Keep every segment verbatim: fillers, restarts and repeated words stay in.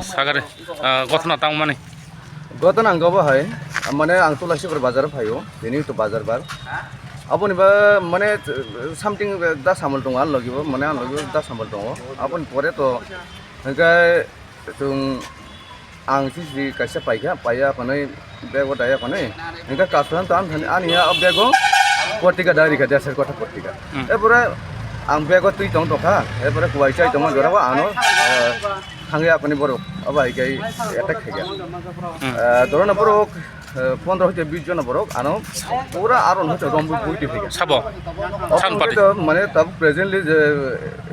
Sagari, ah, gotna tang mani. Gotna ang gobo hai, mane ang Tulasikhor bazar phaio, tini to bazar bar. Aboni ba mane something da samol tongo, ang logi bo, mane ang logi bo da samol tongo. Aboni pore to hingke chwng ang sisi kaisa paikha, paiya konwi bego daya konwi. Hingke kasalan to ang thani ani ya bego portika dari kha, derser kotha portika. Hmm. Epore ang bego twi tong tokha, epore kuwai chai tongma jorabo ano, eh, Thangwi apni borok abo hai khe attack khaikha. Hmm. Eh, dorona borok, eh, pondro hoite bis jona borok ano pura aro hoite rombu buiti phaikha. Sabo? Obo San party? Hoite mane tab presently je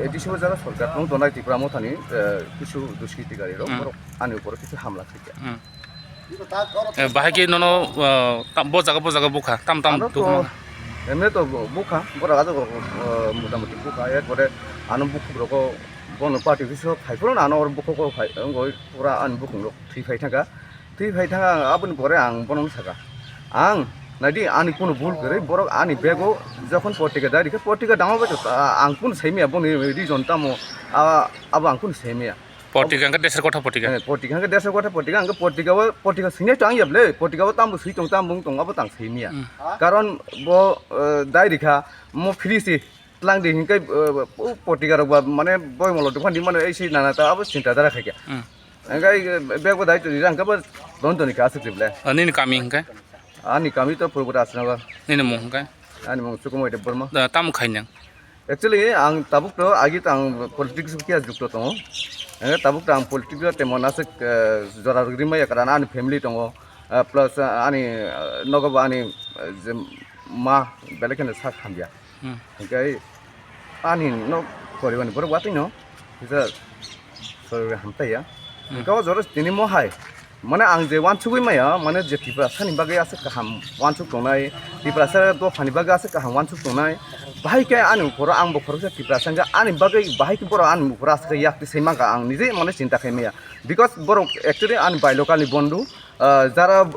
A D C o jaga sorkar tong tonai Tipra Mothani, eh, kisu duskiti gari rok Hmm. borok ani upor kisu hamla khaikha. Hmm. Eh, bahai khe nono, eh, tam, bo jaga, bo jaga bukha, tam, tam Ano to, dukha. Emne to bu-, bukha, borok ajago, eh, motamuti bukha, ekbare ano bukhuk rogo bono party office o phai phuru ano oro bukhuk o phai, wngoi pura ani bukhuk rok thwi phai thangkha, thwi phai thangkha, aboni pore ang bono sakha, ang naidi ani kunu bul kwrwi, borok ani bego jokhon portika dari khe, portika dama bai to, ah, ang kunu saimaya boni reason tamo, ah, abo ang kunu saimaya. Portika hingke desar kotha portika. Eh, portika hingke desar kotha portika, hingke portika o, portika swinai to ang ya ble, portika o tamo swi tong, tamo wng tong, abo tang swi miya. Hmm. Karon bo, eh, dai rikha, mo free si tlang di hingke, eh, o portika rok ba, mane boy molo dokan di mano, ei si nana ta abo sinta dara khaikya. Hmm. Hingke, eh, bag bo dai to rijang hingke bo don toni ka aswk si ble. Ah, nini kami hingke? Ani kami to Purbo Rajnagar. Nini mung hingke? Ani mung Sukumoi Debbarma. Da, tamo khainang? Actually, ang tabuk to agi to ang politics o kiya jukto tongo. Eh, tabuk to ang politics o temon aswk, eh, jora rwgwi maya, karon ani family tongo, eh, plus, eh, ani, eh, nogo bo ani, eh, je ma belai kheno sak hamya. Hmm. Hingke ani nok poribar ni borok watwi no kisa sorry hamtaiya. Hmm. Hingke o jora tini mo hai. Mane ang je wansugwi maya, mane je Tiprasa ni bagwi aswk kaham wansuk tongnai, Tiprasa dophani bagwi aswk kaham wansuk tongnai, bahai khe ani uphoro ang bo khoroksa Tiprasa wngkha, ani bagwi bahai khe borok ani uphoro aswk khe yak twi sai mankha, ang nije mane chinta khai maya, because borok actually ani bai local ni bondhu, ah, jara,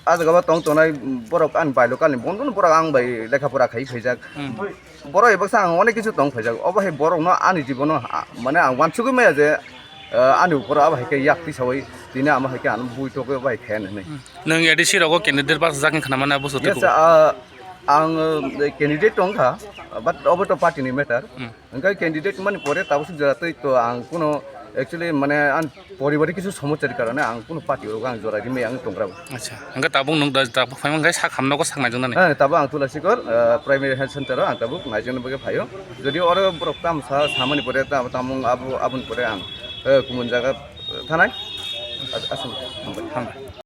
ah, jaga o tong tongnai borok ani bai local ni bondhu no borok ang bai lekha pora khai phaijak. Hmm. Borok ebo sa ang onek kisu tong phaijak. Obo hai borok no ani jibono, ah, mane ang wansugwi maya je, ah, ani uphoro abo hai khe yak tisawi tini amo hai khe ano bui togwi obo hai khe hinwi. Hmm. Nwng A D C rogo candidate bachajak wngkha na mane abo sote Yes, kubui? Ah, ang, eh, candidate tong kha, but obo to party ni matter. Hmm. Hingke candidate mani pore tabuk suk jora twi to ang kuno actually mane ang Poribar kisu somosya ni karone ang kunu party rok ang jora rimai ang tongra bo. Acha, hingke tabuk nwng da, tabuk phaima hingke sak hamno ko sak naijaknani? Eh, tabuk ang Tulasikhor, eh, primary health center o ang tabuk naijakna bagwi phaio. Jodi oro borok tam sa, samani pore tam, tamung abo, aboni pore ang, eh, kumun jaga, eh, thanai. As-, aswk. Hambai.